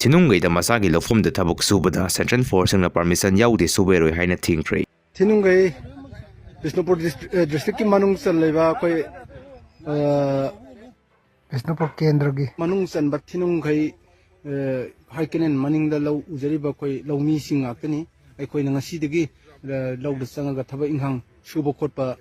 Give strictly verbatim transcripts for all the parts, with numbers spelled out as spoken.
ꯊꯤꯅꯨꯡꯒꯩꯗ ꯃꯁꯥꯒꯤ ꯂꯧꯐꯝꯗ ꯊꯕꯛ ꯁꯨꯕꯗ Central Forceꯁꯤꯡꯅ permission ꯌꯥꯎꯗꯦ ꯁꯨꯕ ꯌꯥꯔꯣꯏ ꯍꯥꯏꯅ ꯊꯤꯡꯈ꯭ꯔꯦ꯫ ꯊꯤꯅꯨꯡꯒꯩ ꯕꯤꯁꯅꯨꯄꯨꯔ ꯗꯤꯁꯇ꯭ꯔꯤꯛ, ꯑ, ꯗꯤꯁꯇ꯭ꯔꯤꯛꯀꯤ ꯃꯅꯨꯡ ꯆꯜꯂꯤꯕ ꯑꯩꯈꯣꯏ, ꯑ, ꯕꯤꯁꯅꯨꯄꯨꯔ ꯀꯦꯟꯗ꯭ꯔꯒꯤ ꯃꯅꯨꯡ ꯆꯟꯕ ꯊꯤꯅꯨꯡꯒꯩ, ꯑ, ꯍꯥꯏ ꯀꯦꯅꯦꯜ ꯃꯅꯤꯡꯗ ꯂꯧ ꯎꯖꯔꯤꯕ ꯑꯩꯈꯣꯏ ꯂꯧꯃꯤꯁꯤꯡ ꯉꯥꯛꯇꯅꯤ꯫ ꯑꯩꯈꯣꯏꯅ ꯉꯁꯤꯗꯒꯤ, ꯑ, ꯂꯧꯗ ꯆꯪꯉꯒ ꯊꯕꯛ ꯏꯪꯈꯥꯡ ꯁꯨꯕ ꯈꯣꯠꯄ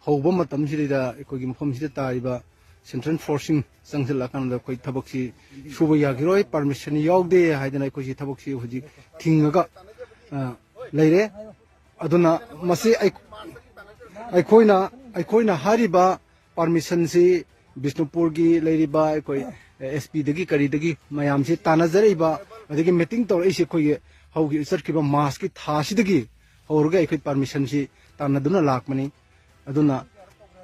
ꯍꯧꯕ ꯃꯇꯝꯁꯤꯗꯩꯗ ꯑꯩꯈꯣꯏꯒꯤ ꯃꯐꯝꯁꯤꯗ ꯇꯥꯔꯤꯕ Central Forceꯁꯤꯡ ꯆꯪꯁꯤꯜꯂꯛꯑꯀꯥꯟꯗ ꯑꯩꯈꯣꯏ ꯊꯕꯛꯁꯤ ꯁꯨꯕ ꯌꯥꯈꯤꯔꯣꯏ, permission ꯌꯥꯎꯗꯦ ꯍꯥꯏꯗꯅ ꯑꯩꯈꯣꯏꯁꯤ ꯊꯕꯛꯁꯤ ꯍꯧꯖꯤꯛ ꯊꯤꯡꯉꯒ, ꯑ, ꯂꯩꯔꯦ꯫ ꯑꯗꯨꯅ ꯃꯁꯤ ꯑꯩ-, ꯑꯩꯈꯣꯏꯅ, ꯑꯩꯈꯣꯏꯅ ꯍꯥꯏꯔꯤꯕ permissionꯁꯤ ꯕꯤꯁꯅꯨꯄꯨꯔꯒꯤ ꯂꯩꯔꯤꯕ ꯑꯩꯈꯣꯏ SPꯗꯒꯤ ꯀꯔꯤꯗꯒꯤ ꯃꯌꯥꯝꯁꯤ ꯇꯥꯟꯅꯖꯔꯛꯏꯕ, ꯑꯗꯒꯤ meeting ꯇꯧꯔꯛꯏꯁꯤ ꯑꯩꯈꯣꯏꯒꯤ ꯍꯧꯈꯤ-, ꯆꯠꯈꯤꯕ Marchꯀꯤ ꯊꯥꯁꯤꯗꯒꯤ ꯍꯧꯔꯒ ꯑꯩꯈꯣꯏ permissionꯁꯤ ꯇꯥꯟꯅꯗꯨꯅ ꯂꯥꯛꯄꯅꯤ꯫ ꯑꯗꯨꯅ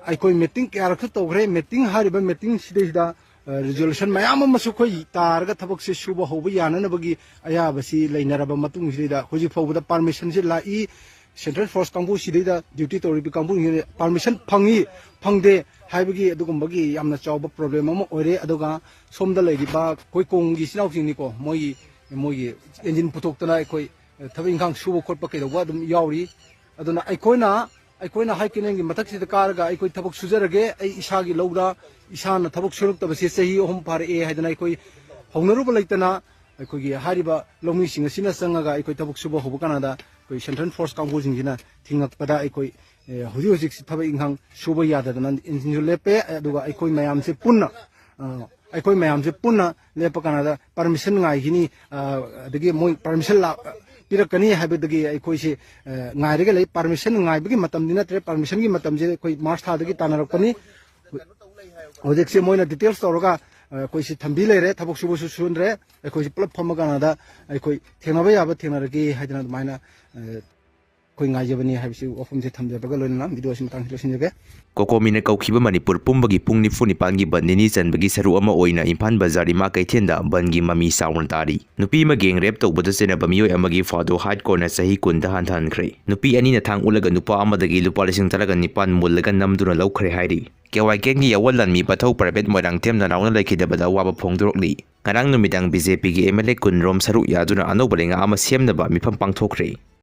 ꯑꯩꯈꯣꯏ meeting ꯀꯌꯥꯔꯛꯁꯨ ꯇꯧꯈ꯭ꯔꯦ꯫ Meeting, ꯍꯥꯏꯔꯤꯕ meeting ꯁꯤꯗꯩꯁꯤꯗ, ꯑ, resolution ꯃꯌꯥꯝ ꯑꯃꯁꯨ ꯑꯩꯈꯣꯏ ꯇꯥꯔꯒ ꯊꯕꯛꯁꯦ ꯁꯨꯕ ꯍꯧꯕ ꯌꯥꯅꯅꯕꯒꯤ ꯑꯌꯥꯕꯁꯤ ꯂꯩꯅꯔꯕ ꯃꯇꯨꯡꯁꯤꯗꯩꯗ ꯍꯧꯖꯤꯛ ꯐꯥꯎꯕꯗ permissionꯁꯤ ꯂꯥꯛꯏ꯫ Central Force ꯀꯥꯡꯕꯨꯁꯤꯗꯩꯗ duty ꯇꯧꯔꯤꯕ ꯀꯥꯡꯕꯨꯁꯤꯡꯁꯤꯗ permission ꯐꯪꯉꯤ, ꯐꯪꯗꯦ ꯍꯥꯏꯕꯒꯤ ꯑꯗꯨꯒꯨꯝꯕꯒꯤ ꯌꯥꯝꯅ ꯆꯥꯎꯕ problem ꯑꯃ ꯑꯣꯏꯔꯦ꯫ ꯑꯗꯨꯒ ꯁꯣꯝꯗ ꯂꯩꯔꯤꯕ ꯑꯩꯈꯣꯏ ꯀꯣꯡꯒꯤ ꯏꯆꯤꯟ ꯏꯅꯥꯎꯁꯤꯡꯅꯤꯀꯣ, ꯃꯣꯏꯒꯤ, ꯃꯣꯏꯒꯤ engine ꯄꯨꯊꯣꯛꯇꯅ ꯑꯩꯈꯣꯏ ꯊꯕꯛ ꯏꯪꯈꯥꯡ ꯁꯨꯕ ꯈꯣꯠꯄ ꯀꯩꯗꯧꯕ ꯑꯗꯨꯝ ꯌꯥꯎꯔꯤ꯫ ꯑꯗꯨꯅ ꯑꯩꯈꯣꯏꯅ, ꯑꯩꯈꯣꯏꯅ ꯍꯥꯏ ꯀꯦꯅꯦꯜꯒꯤ ꯃꯊꯛꯁꯤꯗ ꯀꯥꯔꯒ ꯑꯩꯈꯣꯏ ꯊꯕꯛ ꯁꯨꯖꯔꯒꯦ, ꯑꯩ ꯏꯁꯥꯒꯤ ꯂꯧꯗ ꯏꯁꯥꯅ ꯊꯕꯛ ꯁꯨꯔꯛꯇꯕꯁꯦ ꯆꯍꯤ ꯑꯍꯨꯝ ꯐꯥꯔꯛꯑꯦ ꯍꯥꯏꯗꯅ ꯑꯩꯈꯣꯏ ꯍꯧꯅꯔꯨꯕ ꯂꯩꯇꯅ ꯑꯩꯈꯣꯏꯒꯤ ꯍꯥꯏꯔꯤꯕ ꯂꯧꯃꯤꯁꯤꯡ ꯑꯁꯤꯅ ꯆꯪꯉꯒ ꯑꯩꯈꯣꯏ ꯊꯕꯛ ꯁꯨꯕ ꯍꯧꯕ ꯀꯥꯟꯗ ꯑꯩꯈꯣꯏ Central Force ꯀꯥꯡꯕꯨꯁꯤꯡꯁꯤꯅ ꯊꯤꯡꯉꯛꯄꯗ ꯑꯩꯈꯣꯏ, ꯑꯦ, ꯍꯧꯖꯤꯛ ꯍꯧꯖꯤꯛꯁꯤ ꯊꯕꯛ ꯏꯪꯈꯥꯡ ꯁꯨꯕ ꯌꯥꯗꯗꯅ engine ꯁꯨ ꯂꯦꯞꯄꯦ꯫ ꯑꯗꯨꯒ ꯑꯩꯈꯣꯏ ꯃꯌꯥꯝꯁꯦ ꯄꯨꯟꯅ, ꯑ, ꯑꯩꯈꯣꯏ ꯃꯌꯥꯝꯁꯦ ꯄꯨꯟꯅ ꯂꯦꯞꯄ ꯀꯥꯟꯗ permission ꯉꯥꯏꯈꯤꯅꯤ, ꯑ, ꯑꯗꯒꯤ ꯃꯣꯏ permission ꯂꯥꯛ-, ꯄꯤꯔꯛꯀꯅꯤ ꯍꯥꯏꯕꯗꯒꯤ ꯑꯩꯈꯣꯏꯁꯦ, ꯑ, ꯉꯥꯏꯔꯒ ꯂꯩ꯫ Permission ꯉꯥꯏꯕꯒꯤ ꯃꯇꯝꯗꯤ ꯅꯠꯇ꯭ꯔꯦ, permissionꯒꯤ ꯃꯇꯝꯁꯦ ꯑꯩꯈꯣꯏ March ꯊꯥꯗꯒꯤ ꯇꯥꯟꯅꯔꯛꯄꯅꯤ꯫ ꯍꯧꯖꯤꯛꯁꯦ ꯃꯣꯏꯅ details ꯇꯧꯔꯒ, ꯑ, ꯑꯩꯈꯣꯏꯁꯤ ꯊꯝꯕꯤ ꯂꯩꯔꯦ, ꯊꯕꯛ ꯁꯨꯕꯁꯨ ꯁꯨꯍꯟꯗ꯭ꯔꯦ꯫ ꯑꯩꯈꯣꯏꯁꯤ ꯄꯨꯂꯞ ꯐꯝꯃ ꯀꯥꯟꯗ ꯑꯩꯈꯣꯏ ꯊꯦꯡꯅꯕ ꯌꯥꯕ ꯊꯦꯡꯅꯔꯒꯦ ꯍꯥꯏꯗꯅ ꯑꯗꯨꯃꯥꯏꯅ, ꯑ, ꯑꯩꯈꯣꯏ ꯉꯥꯏꯖꯕꯅꯤ ꯍꯥꯏꯕꯁꯤ ꯋꯥꯐꯝꯁꯦ ꯊꯝꯖꯕꯒ ꯂꯣꯏꯅꯅ video ꯑꯁꯤ ꯃꯇꯥꯡꯁꯤ ꯂꯣꯏꯁꯤꯟꯖꯒꯦ꯫ ꯀꯣꯀꯣꯃꯤꯅ ꯀꯧꯈꯤꯕ ꯃꯅꯤꯄꯨꯔ ꯄꯨꯝꯕꯒꯤ ꯄꯨꯡ ꯅꯤꯐꯨ ꯅꯤꯄꯥꯟꯒꯤ ꯕꯟ ꯅꯤꯅꯤ ꯆꯟꯕꯒꯤ ꯁꯔꯨꯛ ꯑꯃ ꯑꯣꯏꯅ ꯏꯝꯐꯥꯜ ꯕꯖꯥꯔ ꯏꯃꯥ ꯀꯩꯊꯦꯜꯗ ꯕꯟꯒꯤ ꯃꯃꯤ ꯆꯥꯎꯅ ꯇꯥꯔꯤ꯫ ꯅꯨꯄꯤ ꯑꯃ gang rape ꯇꯧꯕꯗ ꯆꯦꯟꯅꯕ ꯃꯤꯑꯣꯏ ꯑꯃꯒꯤ father height corner ꯆꯍꯤ ꯀꯨꯟꯗ ꯍꯟꯊꯍꯟꯈ꯭ꯔꯦ꯫ ꯅꯨꯄꯤ ꯑꯅꯤꯅ ꯊꯥꯡ ꯎꯠꯂꯒ ꯅꯨꯄꯥ ꯑꯃꯗꯒꯤ ꯂꯨꯄꯥ ꯂꯤꯁꯤꯡ ꯇꯔꯥꯒ ꯅꯤꯄꯥꯟ ꯃꯨꯜꯂꯒ ꯅꯝꯗꯨꯅ ꯂꯧꯈ꯭ꯔꯦ ꯍꯥꯏꯔꯤ꯫ ꯀꯦ ꯋꯥꯏ ꯒꯦꯡꯒꯤ ꯌꯥꯑꯣꯟ ꯂꯥꯟꯃꯤ ꯄꯥꯊꯧ ꯄ꯭ꯔꯥꯏꯚꯦꯠ ꯃꯣꯏꯔꯥꯡꯊꯦꯝ ꯅꯅꯥꯎꯅ ꯂꯩꯈꯤꯗꯕꯗ ꯑꯋꯥꯕ ꯐꯣꯡꯗꯣꯔꯛꯂꯤ꯫ ꯉꯔꯥꯡ ꯅꯨꯃꯤꯗꯥꯡ ꯕꯤ ꯖꯦ ꯄꯤꯒꯤ ꯑꯦꯝ ꯑꯦꯜ ꯑꯦ ꯀꯨꯟꯔꯣꯝ ꯁꯔꯨꯛ ꯌꯥꯗꯨꯅ ꯑꯅꯧꯕ ꯂꯩꯉꯥꯛ ꯑꯃ ꯁꯦꯝꯅꯕ ꯃꯤꯐꯝ ꯄꯥꯡꯊꯣꯛꯈ꯭ꯔꯦ꯫